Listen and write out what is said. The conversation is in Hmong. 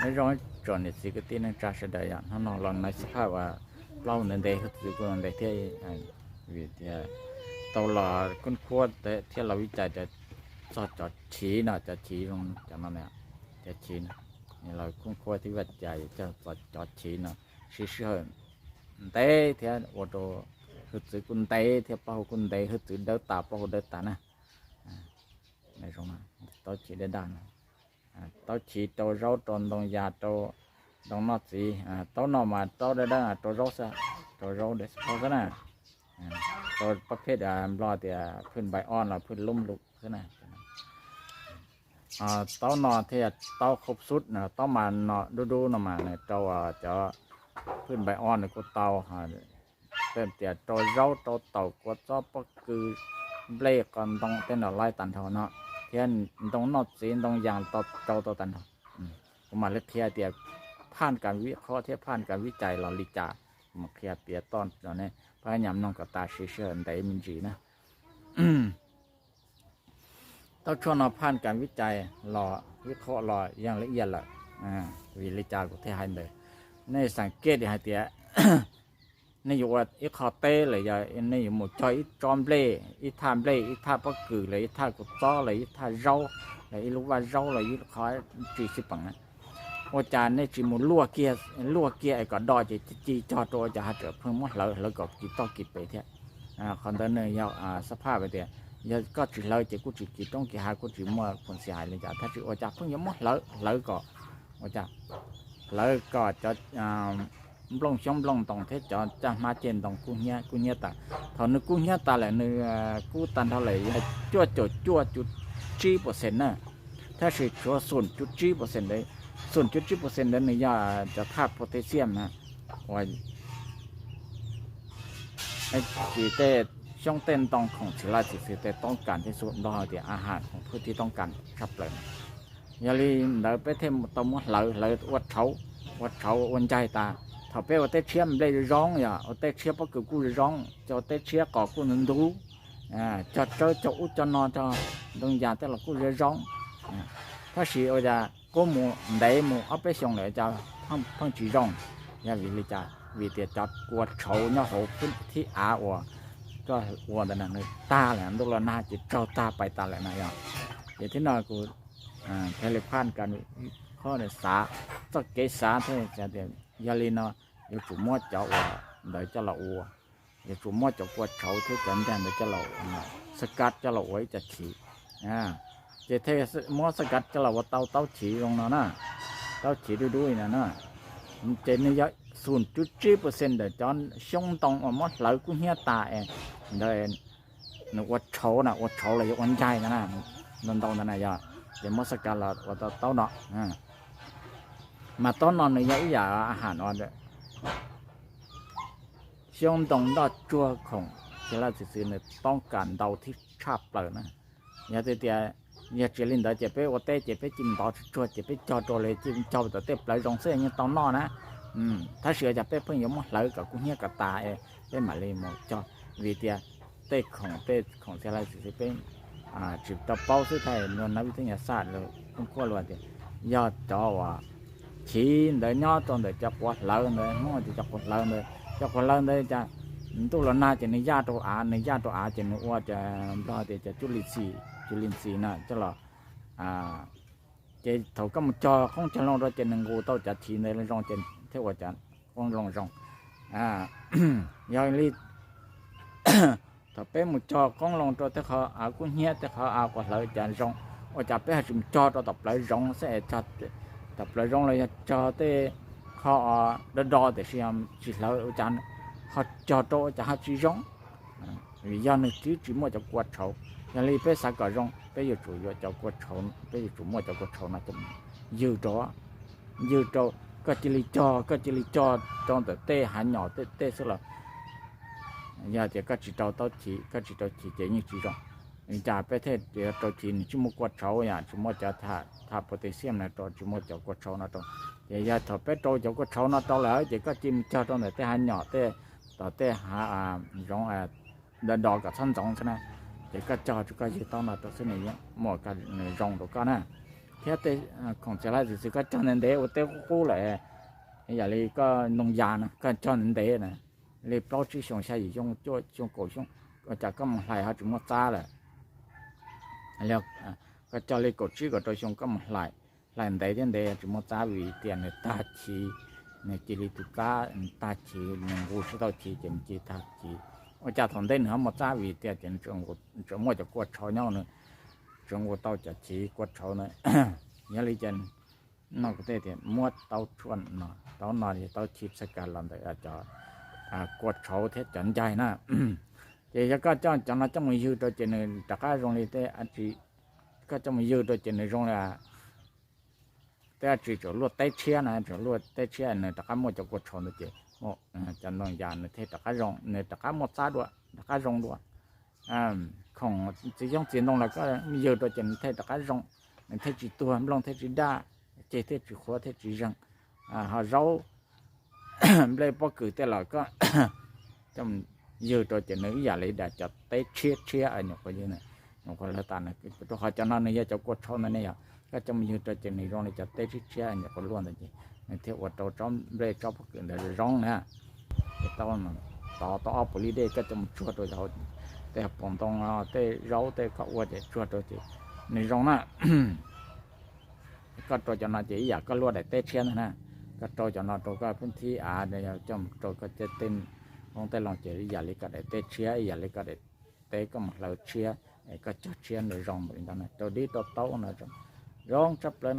Nyob zoo tsoom niam txiv kwv tij neej tsa sawv daws, yog hnub no los nais xab phaj uas plaub hau ntev ntev, hwj txwv kuj ntev thiab, vim tias tau los kub khuab thiab los vij cais txog cov chiv no, cov chiv zoo cov no, cov chiv no, los kub khuab thiab vij cais txog cov chiv no, siv sij hawm ntev thiab ua rau hwj txwv kuj ntev thiab plaub hau kuj ntev, hwj txwv dawb tas plaub hau dawb tas na. Taub chiv daj daj no, taub chiv rau zaub rau ntoo yas rau ntoo noj txiv, taub no mas taub daj daj rau zaub xwb, rau zaub dej xwb na, rau pab phej Nplog tias phwj npais ob los phwj lub lus xwb na. Taub no thiaj yog taub khaub xub, taub mas no dub dub no mas nws rau cov phwj npais ob nws kuj tau, tej tias rau zaub rau taum kua txob pob kws nplej qos ntoo tej no laib tag nrho no, thiab ntoo noj txiv ntoo yas rau tau tag nrho. Kuv mam li qhia tias phaj kas vij qhob thiab phaj kas vij cais los li cas, kuv mam qhia piav toj rau nej pab nyam mloog kom tas siv sij hawm ntev me ntsis na. Taub tshuaj no phaj kas vij cais los vij qhob los yeej la ib yam lawm. Vim li cas kuv thiaj hais ntawd? Nej xav kej hais tias nej yuav ua ib qho teb los yog nej yuav mus cog ib tsob nplej, ib thaj nplej, ib thaj pob kws los ib thaj kua txob los ib thaj zaub los ib lub vaj zaub los ib qho tsi xij peem na, ua cas nej tsis mus luaj kiag, luaj kiag es kom do ces ci cog rau, ua cas ho tseem pheej muab hlawv, hlawv kom kis toj kis pes thiab? Qhov ntawd nws yog xab phaj tias yog koj tsis hlawv ces kuj tsis kis roob kis hav, kuj tsis muaj phuam xia hais li cas, tab sis ua cas pheej yuav muab hlawv, hlawv kom, ua cas hlawv kom cov nplooj xyoob nplooj ntoo thiab cov caj hmab ceg ntoo kub hnyiab, kub hnyiab tas. Thaum nws kub hnyiab tas lawm nws kub tag nrho lawm yog cuaj caum cuaj cuv tsib percent na, tab sis tshuav xoom cuv tsib percent ntawd, xoom cuv tsib percent ntawd nws yog cov thaj potassium na, uas tsis tej xyoob tej ntoo khoom txhim laj txhim xwm tej toob kas thiab xu nplog tias a has khoom phwj thib toob kas tshaj plaws. Yog li ntawd peb thiaj tau muab hlawv, hlawv ua tshauv, ua tshauv ua ncaig tas. Thaum peb ua teb tshiab nplej zoo zoo, yog ua teb tshiab pob kws kuj zoo zoo, cog teb tshiab qos kuj ntug ntug, cog tsawb cog ub cog no, cog ntoo yas tej los kuj zoo zoo. Tab sis ua cas kuj mus ntev mus ob peb xyoos lawm cas pheej tsis zoo? Yog vim li cas? Vim tias cov kua tshauv nyob hauv thib av uas koj ua ntawd nws tag lawm, ntuj los nag ces tsaug tag pais tas lawm na yog. Ces thib no kuv thiaj li phaj kas vij qhob xav txoj kev xav thiab tias yog li no yuav tsum muab cov uas ntawd coj los ua, yuav tsum muab cov kua tshauv thiab cov ncaig ntawd coj los xab kav coj los ua ib co chiv. Ces thiaj muab xab kav coj los ua tau taub chiv zoo no na, taub chiv dub dub li no na. Ces nws yog xoom cuv tsib percent ntawm cov xyoob ntoo uas muab hlawv kub hnyiab tas es ntawd nws ua tshauv na, ua tshauv los yog ua ncaig ntawd na, ntau ntau ntawd na yog, ces muab xab kav los ua tau taub no. Mas taub no nws yog ib yam a has no, xyoob ntoo nroj tsuag khoom xya laj txi txiv nws toob kas ntau thiab tshaj plaws na. Yog tias, yog tsis li ntawd ces peb ua teb ces peb cia li ntov tsuag tsuag ces peb cog rau li cia li cog tom tej plawv zoov xwb yeej tau noj na. Tab sis ua cas peb pheej yuav muab hlawv kom kub hnyiab kom tas, peb mam li mus cog, vim tias tej khoom tej khoom xya laj txi txiv peb tsis tau paub xwb, thaum no vij teb nyas xaj lus kuj kuaj lus tias yog cov uas chiv ntawd nyob rau ntawm cov quav hlawv ntawd, Hmoob tias cov quav hlawv ntawd, cov quav hlawv ntawd cas ntuj los nag ces nws yaj rau av, nws yaj rau av ces nws ua cov Nplog tias cov cuj li ntxis, cuj li ntxis na coj los, ces thaum koj mus cog qoob cog loo rau ces nws nqus tau cov chiv ntawd zoo ces thiaj ua cov qoob loo zoo. Yog li thaum peb mus cog qoob loo rau tej qhov av kub hnyiab, tej qhov av quav hlawv cas zoo, ua cas peb ho tsis mus cog rau tom plawv zoov xwb es, tom plawv zoov los yog cog tej qho do do tiam sis tsis hlawv, ua cas ho cog rau ua cas ho tsis zoo? Vim yog nws twb tsis muaj cov kua tshauv. Yog li peb xav kom zoo peb yuav tsum yuav cov kua tshauv, peb yuav tsum muaj cov kua tshauv no ywg rau, ywg rau, koj cia li cog, koj cia li cog rau ntawm tej hav nyom tej tej xwb los yog tias koj tsis rau taub chiv, koj tsis rau chiv ces yeej tsis zoo. Li cas peb thiaj rau chiv? Nws tsis muaj kua tshauv, yam tsis muaj cov thaj potassium no rau, tsis muaj cov kua tshauv no rau. Ces yog thaum peb rau cov kua tshauv no rau lawm ces koj cia li cog rau ntawm tej hav nyom tej, tom tej hav zoov do do kom txhob ntxoov xwb na. Ces koj cog rau koj ywg taub no rau xwb nws yeej muaj, nws zoo rau koj na. thiab tej khoom txiv hla txiv txwv koj cog ntev ntev ua teb qub qub lawm, yam li koj ntoo yas no koj cog ntev ntev na, li plaub tsib xyoo xya yim xyoo cuaj xyoo kaum xyoo, ua cas koj mus hlais ho tsis muaj txab lawm. Koj cog li kaum tsib kaum rau xyoo koj mus hlais, hlais ntev thiab ntev tsis muaj txab vim tias nws tag chiv, nws cia li tus txab tag chiv, nws nqus tsis tau chiv ces nws cia li tag chiv. Ua cas thaum ntej nws ho muaj txab vim tias ces nws tseem muaj cov kua tshauv nyob, nws tseem nqus tau cov chiv kua tshauv na. Yog li ces no kuv thiaj tias muab taub tshuaj no, taub no yog taub chiv txhaj kas los ntawm cov kua tshauv thiab cov ncaig na. Ces yog koj coj cov no coj mus ywg rau ces nws rov qab zoo li tej, koj coj mus ywg rau ces nws zoo li tej dab tsi tseem luaj teb tshiab na, tseem luaj teb tshiab nws rov qab muaj cov kua tshauv ntawd ces cov ntoo yas nws thiaj rov qab zoo, nws rov qab muaj txab dua, rov qab zoo dua. Khoom txiv xyoob txiv ntoo los koj ywg rau ces nws thiaj rov qab zoo, nws thiaj tsis tuag, nplooj thiaj tsis daj, ceg thiaj tsis qhuav thiaj tsis zeeg. Ho zaub, nplej pob kws tej los koj ywg rau ces nws ib yam li cov teb tshiab tshiab nyuam qhuav, nyuam qhuav lawv tas, rau qhov cov no nws yog cov kua tshauv ntawd ne yog koj coj mus ywg rau ces nws zoo li cov teb tshiab tshiab nyuam qhuav luaj ntawd ces nws thiaj ua rau tsob nplej tsob pob kws ntawd zoo na. Ces tau, tov tau ob puas lij dej koj coj mus tsuag rau hauv tej pob ntoo, tej zaub tej koj ua ces tsuag rau ces nws zoo na. Koj rau cov no ces ib yam koj luaj daim teb tshiab ntag na. Koj rau cov no rau koj pheej thib av, coj mus rau koj tej loo tej loo ces ib yam li koj daim teb tshiab, ib yam li koj daim teb koj mus hlawv tshiab, koj cog tshiab ntawd zoo npaum li ntawd na, rau dib rau taub no zoo tshaj plaws na.